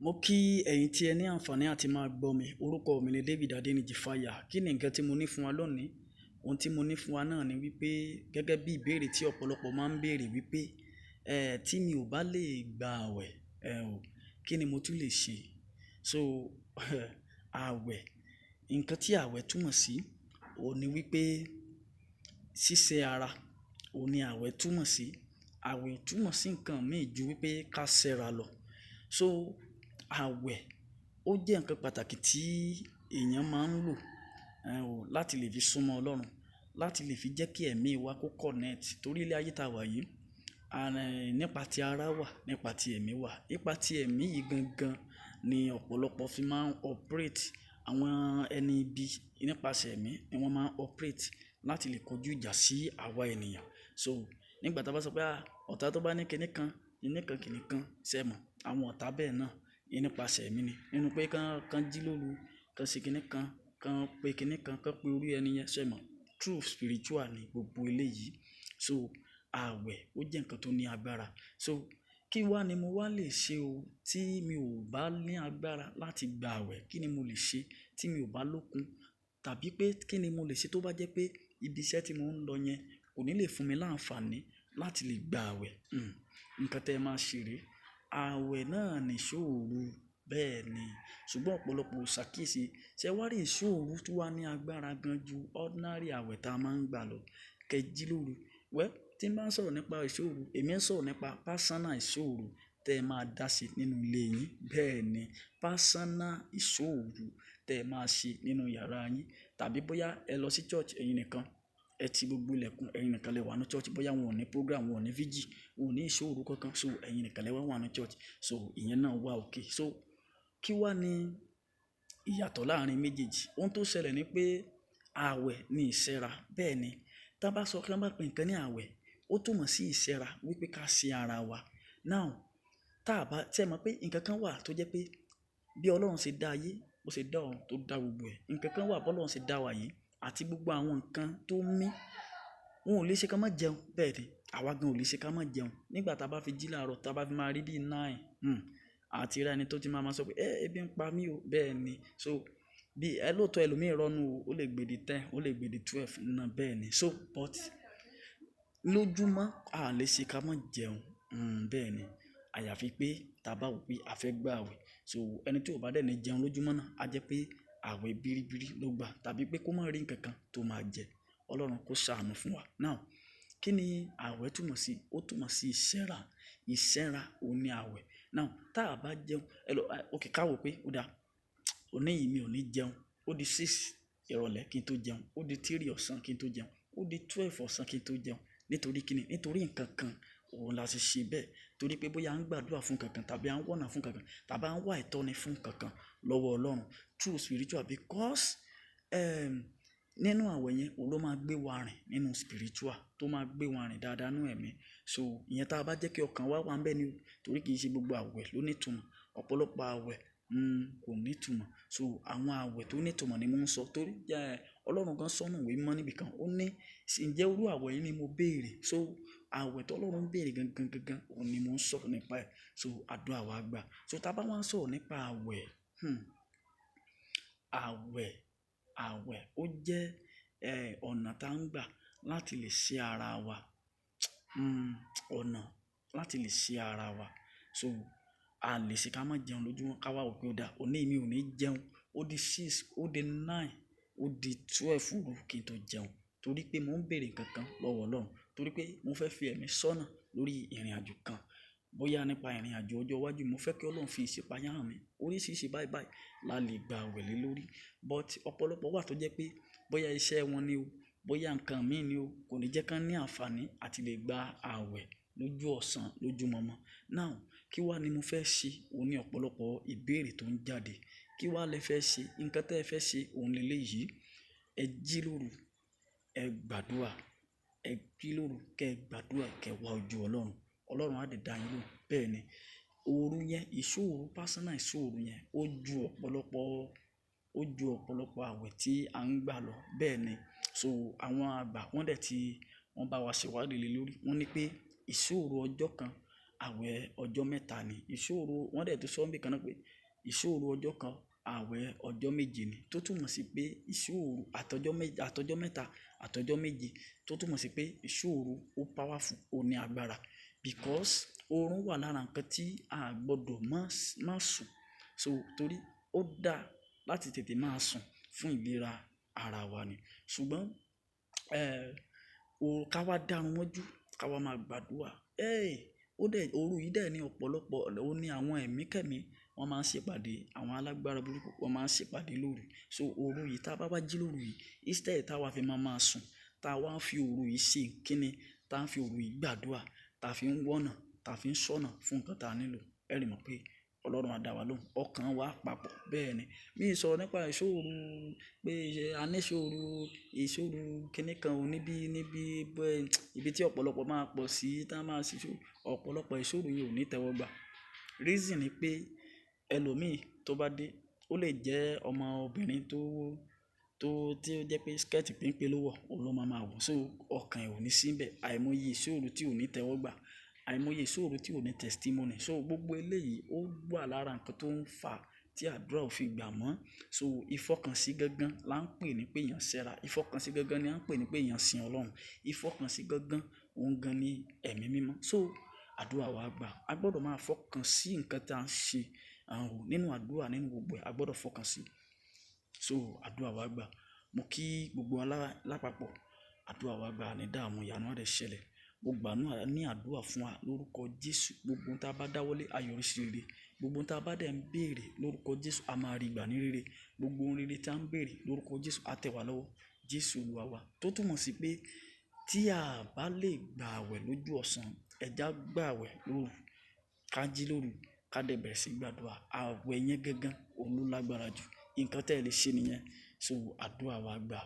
Mo kí ẹ̀yin tí ẹ ní àǹfààní àti máa gbọ́ mi. Orúkọ mi ni David Adeniji Fáyà. Kí ni nǹkan tí mo ní fún wa lónìí? Ohun tí mo ní fún wa náà ni wípé gẹ́gẹ́ bí ìbéèrè tí ọ̀pọ̀lọpọ̀ máa ń béèrè wípé, tí mi ò bá lè gba àwẹ̀, ò, kí ni mo tún lè ṣe? So, àwẹ̀, nǹkan tí àwẹ̀ túmọ̀ sí, òun ní wípé ṣíṣe ara, òun ní àwẹ̀ túmọ̀ sí. Àwẹ̀ ò túmọ̀ sí nǹkan mì ju wípé ká ṣẹ́ra lọ. So, àwẹ̀ ó jẹ́ ǹkan pàtàkì tí èèyàn máa ń lò, ò, láti lè fi súnmọ́ Ọlọ́run, láti lè fi jẹ́ kí ẹ̀mí wa kó connect. Torí ilé ayé tá wà yìí, nípa tí ara wà, nípa tí ẹ̀mí wà. Nípa tí ẹ̀mí yìí gangan ni ọ̀pọ̀lọpọ̀ fi máa ń operate. Àwọn ẹni ibi nípasẹ̀ ẹ̀mí ni wọ́n máa ń operate láti lè kojú ìjà sí àwa ènìyàn. So, nígbà tí a bá sọ pé, ọ̀tá tó bá ní kíní kan, kíní kan, kíní kan, ṣé mọ̀? Àwọn ọ̀tá bẹ́ẹ̀ náà nípasẹ̀ ẹ̀mí ni. Nínú pé kán jí lóru, kán ṣe kíní kan, kán pe kíní kan, kán pe orí ẹni yẹn, ṣé mọ̀? True spiritual ni gbogbo eléyìí. So, àwẹ̀ ó jẹ́ ǹkan tó ní agbára. So, kí wá ni mo wá lè ṣe o tí mi ò bá ní agbára láti gba àwẹ̀? Kí ni mo lè ṣe tí mi ò bá lókun? Tàbí pé kí ni mo lè ṣe tó bá jẹ́ pé ibi iṣẹ́ tí mò ń lọ yẹn kò ní lè fún mi láǹfààní láti lè gba àwẹ̀? Nǹkan tí ẹ máa ṣe rè. Àwẹ̀ náà ni ìṣóòru. Bẹ́ẹ̀ ni. Ṣùgbọ́n ọ̀pọ̀lọpọ̀ ò ṣàkíyèsí. Ṣé wá rí ìṣóòru tó wà ní agbára gan ju ordinary àwẹ̀ tá a máa ń gbà lọ. Kẹ́ jí lóru. Well, tí n bá ń sọ̀rọ̀ nípa ìṣóòru, èmi ń sọ̀rọ̀ nípa personal ìṣóòru tí ẹ máa dá sí nínú ilé yín. Bẹ́ẹ̀ ni, personal ìṣóòru tí ẹ máa ṣe nínú yàrá yín. Tàbí bóyá ẹ lọ sí church ẹ̀yin nìkan, ẹ ti gbogbo ilẹ̀kùn, ẹ̀yin nìkan lẹ wà nínú church. Bóyá wọn ò ní program, wọn ò ní vigil, wọn ò ní ìṣóòru kankan. So, ẹ̀yin nìkan lẹ wà nínú church. So, ìyẹn náà wà okay. So, kí wá ní ìyàtọ̀ láàárín méjèèjì? Ohun tó ṣẹlẹ̀ ni pé àwẹ̀ ni ìṣẹ́ra. Bẹ́ẹ̀ ni. Tí a bá sọ kí wọ́n bá pè ǹkan ní àwẹ̀, ó túmọ̀ sí ìṣẹ́ra wípé ká ṣe ara wa. Now, tá a bá, ṣé ẹ mọ̀ pé ǹkan kan wà tó jẹ́ pé bí Ọlọ́run ṣe dá ayé, bó ṣe dá ọ̀run tó dá gbogbo ẹ̀. Ǹkan kan wà bó Ọlọ́run ṣe dá wa yìí àti gbogbo àwọn nǹkan tó ń mí, wọn ò lè ṣe ká má jẹun. Bẹ́ẹ̀ ni, àwa gan ò lè ṣe ká má jẹun. Nígbà tá a bá fi jí láàárọ̀, tá a bá fi máa rí bí nine, àti rí ẹni tó ti máa máa sọ pé, ebi ń pa mí o." Bẹ́ẹ̀ ni. So, bí ẹ lóòótọ́ ẹlòmíràn rọ́nú o, ó lè gbé di 10, ó lè gbé di 12 náà bẹ́ẹ̀ ni. So, but lójúmọ́ a lè ṣe ká má jẹun. Bẹ́ẹ̀ ni. Àyàfi pé tá a bá wò pé a fẹ́ gba àwẹ̀. So, ẹni tí ò bá dẹ̀ ní jẹun lójúmọ́ náà, á jẹ́ pé àwẹ̀ bíribíri ló gba tàbí pé kó má rí ǹkan kan tó máa jẹ. Ọlọ́run kó ṣàánú fún wa. Now, kí ni àwẹ̀ túmọ̀ sí? Ó túmọ̀ sí ìṣẹ́ra. Ìṣẹ́ra òun ní àwẹ̀. Now, tá a bá jẹun, ẹ lọ, okay, ká wò pé ó dáa. Òní yìí mi ò ní jẹun. Ó di 6 ìrọ̀lẹ́ kí n tó jẹun. Ó di 3 ọ̀sán kí n tó jẹun. Ó di 12 ọ̀sán kí n tó jẹun. Nítorí kí ni? Nítorí ǹkan kan òun la ṣe ṣe bẹ́ẹ̀. Torí pé bóyá a ń gbàdúrà fún ǹkan kan tàbí a ń wọ̀nà fún ǹkan kan tàbí a ń wá ìtọ́ni fún ǹkan kan lọ́wọ́ Ọlọ́run. True spiritual because, nínú àwẹ̀ yẹn òun ló máa gbé wa rìn nínú spiritual tó máa gbé wa rìn dáadáa nínú ẹ̀mí. So, ìyẹn tá a bá jẹ́ kí ọkàn wa wà níbẹ̀ ni o. Torí kì í ṣe gbogbo àwẹ̀ ló ní ìtumọ̀. Ọ̀pọ̀lọpọ̀ àwẹ̀, kò ní ìtumọ̀. So, àwọn àwẹ̀ tó ní ìtumọ̀ ni mò ń sọ. Torí, Ọlọ́run gan sọ nínú ìwé mímọ́ níbi kan. Ó ní, "Ǹjẹ́ irú àwẹ̀ yìí ni mo béèrè?" So, àwẹ̀ tó Ọlọ́run ń béèrè gangan, gangan, òun ni mò ń sọ̀rọ̀ nípa ẹ̀. So, àdúrà wa gbà. So, tá a bá wá ń sọ̀rọ̀ nípa àwẹ̀, àwẹ̀, àwẹ̀ ó jẹ́, ọ̀nà tá ń gbà láti lè ṣe ara wa. Ọ̀nà láti lè ṣe ara wa. So, a lè ṣe ká má jẹun lójúmọ́ ká wá wò pé ó dáa. Òní mi ò ní jẹun. Ó di 6, ó di 9, ó di 12 òru kí n tó jẹun. Torí pé mò ń béèrè ǹkan kan lọ́wọ́ Ọlọ́run. Torí pé mo fẹ́ fi ẹ̀mí sọ́nà lórí ìrìnàjò kan. Bóyá nípa ìrìnàjò ọjọ́ iwájú, mo fẹ́ kí Ọlọ́run fi ìṣípayá hàn mí. Oríṣiríṣi báyìí báyìí la lè gba àwẹ̀ lé lórí. But ọ̀pọ̀lọpọ̀ wà tó jẹ́ pé bóyá iṣẹ́ wọn ni o, bóyá ǹkan mí ni o, kò ní jẹ́ kí wọ́n ní àǹfààní àti lè gba àwẹ̀ lójú ọ̀sán, lójúmọmọ. Now, kí wá ni mo fẹ́ ṣe? Òun ní ọ̀pọ̀lọpọ̀ ìbéèrè tó ń jáde. Kí wá lẹ fẹ́ ṣe? Ǹkan tí ẹ fẹ́ ṣe òun lè léyìí. Ẹ jí lóru, ẹ gbàdúrà, ẹ jí lóru, kẹ gbàdúrà, kẹ wá ojú Ọlọ́run. Ọlọ́run á dẹ̀ dá yín lóhùn. Bẹ́ẹ̀ ni. Òru yẹn, ìṣóòru, personal ìṣóòru yẹn ó ju ọ̀pọ̀lọpọ̀, ó ju ọ̀pọ̀lọpọ̀ àwẹ̀ tí à ń gbà lọ. Bẹ́ẹ̀ ni. So, àwọn àgbà wọ́n dẹ̀ ti, wọ́n bá wa ṣèwádìí lé lórí. Wọ́n ní pé ìṣóòru ọjọ́ kan àwẹ̀ ọjọ́ mẹ́ta ni. Ìṣọ́ òru, wọ́n dẹ̀ tún sọ níbi kan náà pé ìṣọ́ òru ọjọ́ kan, àwẹ̀ ọjọ́ méje ni. Tó túmọ̀ sí pé ìṣọ́ òru àtọjọ́ méje, àtọjọ́ mẹ́ta, àtọjọ́ méje, tó túmọ̀ sí pé ìṣọ́ òru ó powerful, ó ní agbára. Because oorun wà lára nǹkan tí a gbọdọ̀ má sùn. So torí ó dá láti tètè máa sùn fún ìlera ara wa ni. Ṣùgbọ́n, ká wá dárun mọ́jú, ká wá máa gbàdúrà. Ó dẹ̀, òru yìí dẹ̀ ní ọ̀pọ̀lọpọ̀, ó ní àwọn ẹ̀mí kẹ́ẹ̀mí, wọ́n máa ń ṣe ìpàdé, àwọn alágbára burúkú wọ́n máa ń ṣe ìpàdé lóru. So òru yìí tá bá wá jí lóru yìí, instead tá wá fi máa máa sùn, tá wá ń fi òru yìí ṣe kíni, tá ń fi òru yìí gbàdúrà, tá fi ń wọ́nà, tá fi ń ṣọ́nà fún nǹkan tá nílò. Ẹ rí mọ̀ pé Ọlọ́run á dá wa lóhùn, ọkàn wa papọ̀. Bẹ́ẹ̀ ni. Mi ò sọ̀rọ̀ nípa ìṣọ́ òru pé a ní ìṣọ́ òru, ìṣọ́ òru kíni kan ò níbí, níbí, bẹ́ẹ̀, ibi tí ọ̀pọ̀lọpọ̀ máa pọ̀ sí, tá a máa ṣe ìṣọ́, ọ̀pọ̀lọpọ̀ ìṣọ́ òru yìí ò ní tẹ́wọ́gbà. Reason ni pé ẹlòmíì tó bá dé, ó lè jẹ́ ọmọ obìnrin tó, tí ó jẹ́ pé skirt péńpé ló wọ̀, òun ló máa máa wọ̀. So ọkàn ẹ̀ ò ní síbẹ̀. Àìmọye ìṣọ́ òru tí ò ní tẹ́wọ́gbà, àìmọye ìṣọ́ òru tí ò ní testimony. So gbogbo eléyìí ó wà lára nǹkan tó ń fà tí àdúrà ò fi gbà mọ́. So ìfọkànsí gangan là ń pè ní pé èèyàn ṣẹ́ra. Ìfọkànsí gangan ni à ń pè ní pé èèyàn sin Ọlọ́run. Ìfọkànsí gangan, òun gan ni ẹ̀mí mímọ́. So àdúrà wa gbà. A gbọdọ̀ máa fọkàn sí nǹkan tí à ń ṣe, nínú àdúrà, nínú gbogbo ẹ̀, a gbọdọ̀ fọkàn sí. So àdúrà wa gbà. Mo kí gbogbo wa lápapọ̀. Àdúrà wa gbà, ní dààmú, ìyanu á dẹ̀ ṣẹlẹ̀. Mo gbà ní àdúrà fún wa lórúkọ Jésù. Gbogbo ohun tí a bá dáwọ́lé, a yọrí sí rere. Gbogbo ohun tí a bá dẹ̀ ń béèrè lórúkọ Jésù, a máa rí gbà ní rere. Gbogbo ohun rere tí a ń béèrè lórúkọ Jésù, á tẹ̀ wá lọ́wọ́. Jésù Olúwa wa. Tó túmọ̀ sí pé tí a bá lè gbà àwẹ̀ lójú ọ̀sán, ẹ̀já gbà àwẹ̀ lóru, ká jí lóru, ká dẹ̀ bẹ̀rẹ̀ sí gbàdúrà. Àwẹ̀ yẹn gangan, òun ló lágbára jù. Nǹkan tí ẹ lè ṣe nìyẹn. So àdúrà wa gbà.